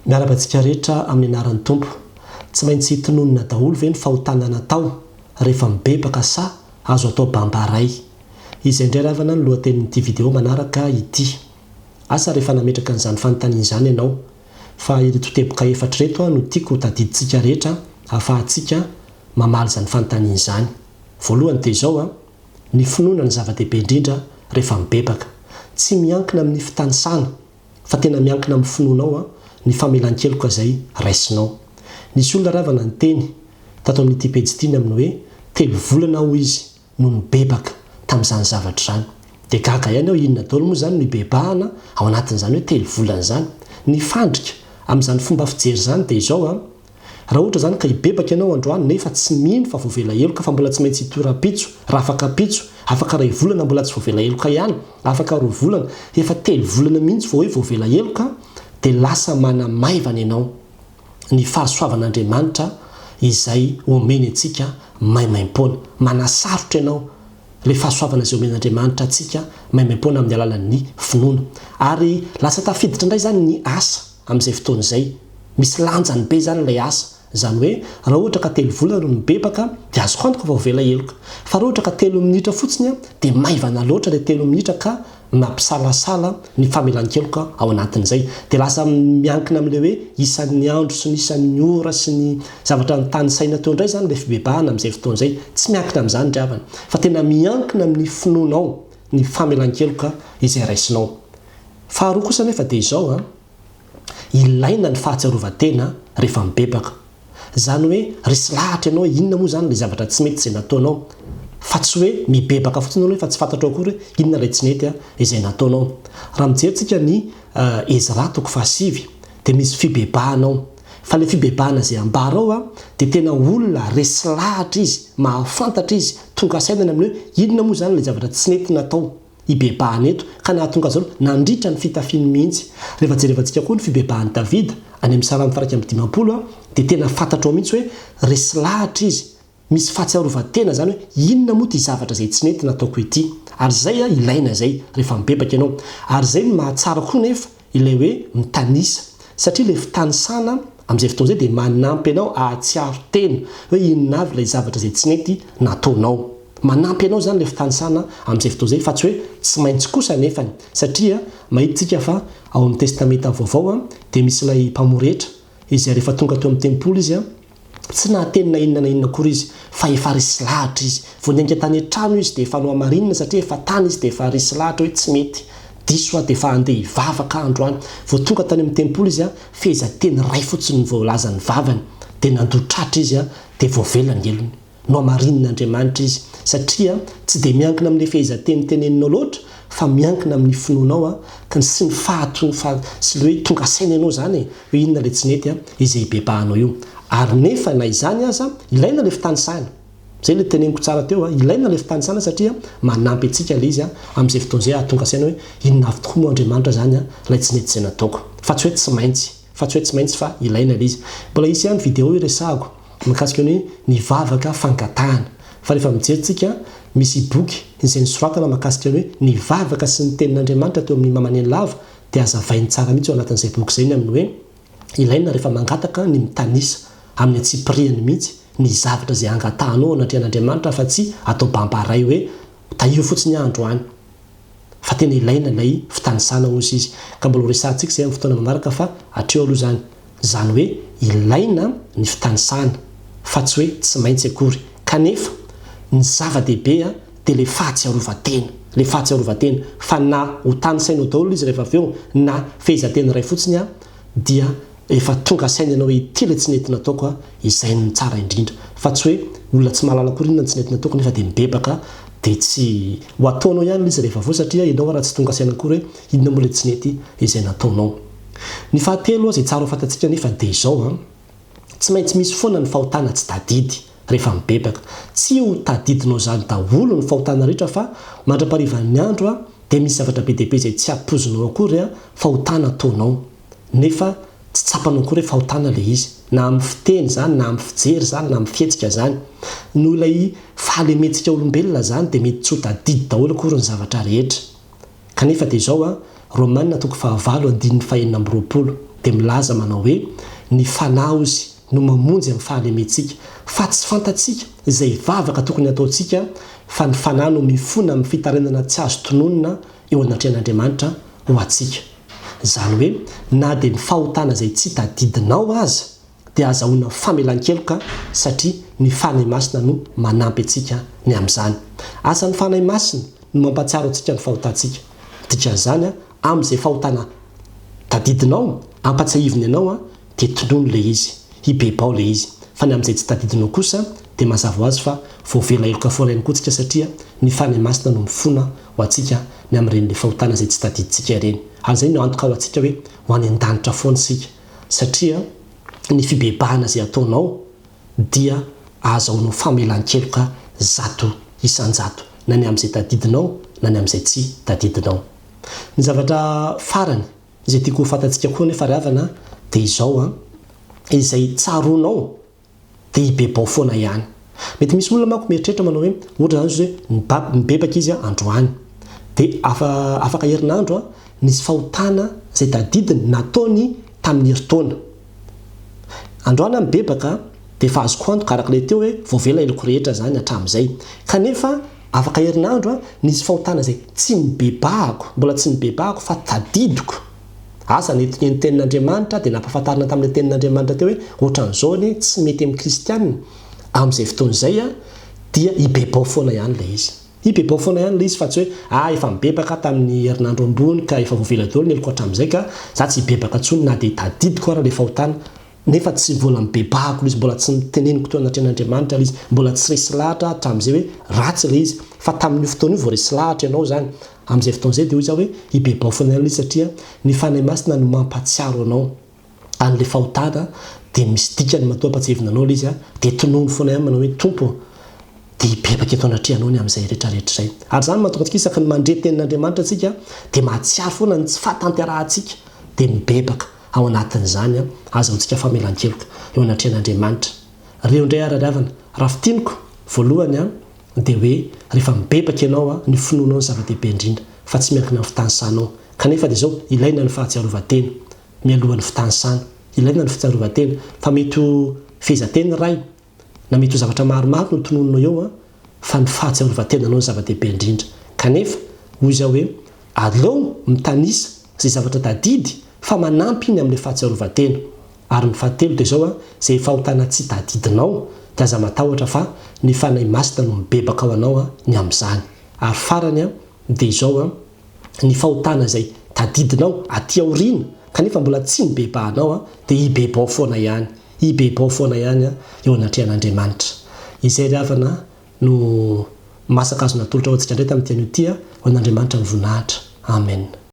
Miarahaba antsika rehetra amin'ny anaran'ny Tompo. Tsy maintsy tononina daholo ve ny fahotana natao rehefa mibebaka sa azo atao bambaray? Izay indray ravana ny lohatenin'ity video manaraka ity. Asa rehefa nametraka an'izany fanontaniana izany ianao. Fa ireto teboka efatra ireto no tiako ho tadidintsika rehetra ahafahantsika mamaly izany fanontaniana izany. Voalohany dia izao, ny finoana no zava-dehibe indrindra rehefa mibebaka. Tsy miankina amin'ny fitanisana fa tena miankina amin'ny finoanao ny famelan-keloka izay raisinao. Nisy olona ravana niteny tato amin'ity pejy ity ny amin'ny hoe telo volana hoy izy no nibebaka tamin'izany zavatra izany. Dia gaga ihany aho inona daholo moa izany no hibebahana ao anatin'izany hoe telo volana izany. Ny fandrika amin'izany fomba fijery izany dia izao an, raha ohatra izany ka hibebaka ianao androany nefa tsy mino fa voavela heloka fa mbola tsy maintsy hitohy rahampitso, raha afaka ampitso, afaka iray volana mbola tsy voavela heloka ihany, afaka roa volana, efa telo volana mihitsy vao hoe voavela heloka dia lasa manamaivana ianao. ny fahasoavan'Andriamanitra izay omeny antsika maimaimpoana. Manasarotra ianao ilay fahasoavana izay omen'Andriamanitra antsika maimaimpoana amin'ny alalan'ny finoana. Ary lasa tafiditra indray izany ny asa amin'izay fotoana izay. Misy lanjany be izany ilay asa. Izany hoe raha ohatra ka telo volana no mibebaka dia azoko antoka fa voavela heloka. Fa raha ohatra ka telo minitra fotsiny dia maivana loatra ilay telo minitra ka Mampisalasala ny famelan-keloka ao anatin'izay. Dia lasa miankina amin'ilay hoe isan'ny andro sy ny isan'ny ora sy ny zavatra notanisaina teo indray izany ilay fibebahana amin'izay fotoana izay. Tsy miankina amin'izany ry havana, fa tena miankina amin'ny finoanao ny famelan-keloka izay raisinao. Faharoa kosa anefa dia izao an, Ilaina ny fahatsiarovan-tena rehefa mibebaka. Izany hoe resy lahatra ianao hoe inona moa izany ilay zavatra tsy mety izay nataonao. Fa tsy hoe mibebaka fotsiny ianao nefa tsy fantatrao akory hoe inona ilay tsy nety izay nataonao. Raha mijery tsika ny Ezra toko fahasivy dia misy fibebahana ao. Fa ilay fibebahana izay ambara ao dia tena olona resy lahatra izy, mahafantatra izy, tonga saina ny amin'ny hoe inona moa izany ilay zavatra tsy nety natao. hibebahana eto, ka nahatonga azy ireo nandritra ny fitafiany mihitsy. Rehefa jerevantsika koa ny fibebahan'i Davida, any amin'ny Salamo faha 51, dia tena fantatrao mihitsy hoe resy lahatra izy, misy fahatsiarovan-tena izany hoe inona moa ity zavatra izay tsy nety nataoko ity. Ary izay ilaina izay rehefa mibebaka ianao. Ary izay no mahatsara koa nefa ilay hoe mitanisa, satria ilay fitanisana amin'izay fotoana izay dia manampy anao hahatsiaro tena hoe inona avy ilay zavatra izay tsy nety nataonao. Manampy anao izany ilay fitanisana amin'izay fotoana izay fa tsy hoe tsy maintsy kosa anefany, satria mahita isika fa ao amin'ny Testamenta Vaovao dia misy ilay mpamory hetra izay rehefa tonga teo amin'ny tempoly izy Tsy nahateny na inona na inona akory izy, fa efa resy lahatra izy. Vao niainga tany an-trano izy dia efa nohamarinina satria efa tany izy dia efa resy lahatra hoe tsy mety, diso aho dia efa handeha hivavaka aho androany. Vao tonga tany amin'ny tempoly izy, fehezanteny iray fotsiny no voalazan'ny vavany, dia nandoa tratra izy dia voavela ny helony. Nohamarinin'Andriamanitra izy, satria tsy dia miankina amin'ilay fehezanteny teneninao loatra fa miankina amin'ny finoanao ka ny sy ny fahato fa sy ilay hoe tonga saina ianao izany e, hoe inona ilay tsy nety izay hibebahanao io. Ary nefa na izany aza, ilaina ilay fitanisana. Izay ilay teneniko tsara teo, ilaina ilay fitanisana satria manampy antsika ilay izy amin'izay fotoana izay hahatonga saina hoe inona avy tokoa moa Andriamanitra izany ilay tsy nety izay nataoko. Fa tsy hoe tsy maintsy, fa tsy hoe tsy maintsy fa ilaina ilay izy. Mbola hisy ihany video hiresahako. Mikasika ny hoe ny vavaka fangatahana. Fa rehefa mijery tsika, misy boky izay nosoratana makasika ny hoe ny vavaka sy ny tenin'Andriamanitra teo amin'ny Mamanenilava dia hazavainy tsara mihitsy ao anatin'izay boky izay ny amin'ny hoe ilaina rehefa mangataka ny mitanisa amin'ny antsipirihany mihitsy ny zavatra izay angatahanao ao anatrehan'Andriamanitra fa tsy atao bambaray hoe tahio fotsiny aho androany. Fa tena ilaina ilay fitanisana hozy izy. Ka mbola ho resahantsika izay amin'ny fotoana manaraka fa hatreo aloha izany. Izany hoe ilaina ny fitanisana fa tsy hoe tsy maintsy akory. Kanefa ny zava-dehibe dia ilay fahatsiarovan-tena. Ilay fahatsiarovan-tena. Fa na ho tanisainao daholo izy rehefa avy eo na fehezanteny iray fotsiny dia efa tonga saina ianao hoe ity ilay tsy nety nataoko a, izay no tsara indrindra. Fa tsy hoe olona tsy mahalala akory inona ny tsy nety nataoko nefa dia mibebaka dia tsy ho ataonao ihany ilay izy rehefa avy eo satria ianao raha tsy tonga saina akory hoe inona moa ilay tsy nety izay nataonao. Ny fahatelo izay tsara ho fantatsika anefa dia izao an, tsy maintsy misy foana ny fahotana tsy tadidy rehefa mibebaka. Tsy ho tadidinao izany daholo ny fahotana rehetra fa mandra-paharivan'ny andro dia misy zavatra be dia be izay tsy ampoizinao akory fahotana ataonao. Nefa tsy tsapanao akory hoe fahotana ilay izy. Na amin'ny fiteny izany, na amin'ny fijery izany, na amin'ny fihetsika izany. Noho ilay fahalementsika olombelona izany dia mety tsy ho tadidy daholo akory ny zavatra rehetra. Kanefa dia izao an, Romana toko fahavalo andininy fahenina amby roapolo. dia milaza manao hoe, Ny Fanahy ozy no mamonjy amin'ny fahalementsika, fa tsy fantatsika izay vavaka tokony hataontsika, fa ny Fanahy no mifona amin'ny fitarainana tsy azo tononina eo anatrehan'Andriamanitra ho antsika. Izany hoe, na dia ny fahotana izay tsy tadidinao aza dia azahoana famelan-keloka satria ny Fanahy Masina no manampy antsika ny amin'izany. Asan'ny Fanahy Masina no mampahatsiaro antsika ny fahotantsika. Dikan'izany, amin'izay fahotana tadidinao, ampatsiahiviny anao, dia tonony ilay izy, hibebao ilay izy. Fa ny amin'izay tsy tadidinao kosa dia mazava ho azy fa voavela heloka foana ihany koa tsika satria ny Fanahy Masina no mifona ho antsika ny amin'ireny ilay fahotana izay tsy tadidintsika ireny. Ary izay no antoka ho antsika hoe ho any an-danitra foana isika satria ny fibebahana izay ataonao dia ahazahoanao famelan-keloka 100% na ny amin'izay tadidinao na ny amin'izay tsy tadidinao. Ny zavatra farany Izay tiako ho fantatsika koa anefa ry havana dia izao an, izay tsaroanao dia hibebao foana ihany. Mety misy olona manko mieritreritra manao hoe, ohatra izany izy hoe nibebaka izy androany, dia afa afaka herinandro an, nisy fahotana izay tadidiny nataony tamin'ny herintaona. Androany aho mibebaka dia efa azoko antoka araka ilay teo hoe voavela heloko rehetra izany hatramin'izay. Kanefa afaka herinandro aho, nisy fahotana izay tsy nibebahako, mbola tsy nibebahako fa tadidiko. Asa nety ny tenin'Andriamanitra dia nampahafantarina tamin'ilay tenin'Andriamanitra teo hoe ohatran'izao anie tsy mety amin'ny kristiana amin'izay fotoana izay dia hibebao foana ihany ilay izy. Hibebao foana ihany ilay izy fa tsy hoe ah efa nibebaka aho tamin'ny herinandro ambony ka efa voavela daholo ny heloko hatramin'izay ka za tsy hibebaka intsony na dia tadidiko ara ilay fahotana nefa tsy mbola nibebahako ilay izy, mbola tsy noteneniko teo anatrehan'Andriamanitra ilay izy, mbola tsy resy lahatra aho hatramin'izay hoe ratsy ilay izy fa tamin'io fotoana io vao resy lahatra ianao izany, amin'izay fotoana izay dia hoy izaho hoe hibebao foana ihany ilay izy satria ny Fanahy Masina no mampahatsiaro anao an'ilay fahotana dia misy dikany matoa ampatsiahivina anao ilay izy dia tonony foana ihany manao hoe Tompo ô dia hibebaka eto anatrehanao ny amin'izay rehetra rehetra izay. Ary izany mahatonga antsika isaky ny mandre tenin'Andriamanitra isika dia mahatsiaro foana ny tsy fahatanterahantsika dia mibebaka ao anatin'izany ahazahoantsika famelan-keloka eo anatrehan'Andriamanitra. Reo indray ary ry havana, raha fintiniko, voalohany dia hoe rehefa mibebaka ianao ny finoanao no zava-dehibe indrindra fa tsy miankina amin'ny fitanisanao. Kanefa dia izao, ilaina ny fahatsiarovan-tena. Mialohan'ny fitanisana. Ilaina ny fitsarovan-tena. Fa mety ho fehezanteny iray, na mety ho zavatra maromaro no tononinao eo an, fa ny fahatsiarovan-tenanao no zava-dehibe indrindra. Kanefa, hoy izy aho hoe, aleo mitanisa izay zavatra tadidy fa manampy iny amin'ilay fahatsiarovan-tena. Ary ny fahatelo dia izao an, izay fahotana tsy tadidinao dia aza matahotra fa ny Fanahy Masina no mibebaka ho anao ny amin'izany. Ary farany an, dia izao an, ny fahotana izay tadidinao aty aoriana kanefa mbola tsy nibebahanao dia hibebao foana ihany, hibebao foana ihany eo anatrehan'Andriamanitra. Izay ry havana no masaka azo natolotra ho antsika indray tamin'ity anio ity, ho an'Andriamanitra ny voninahitra. Amen.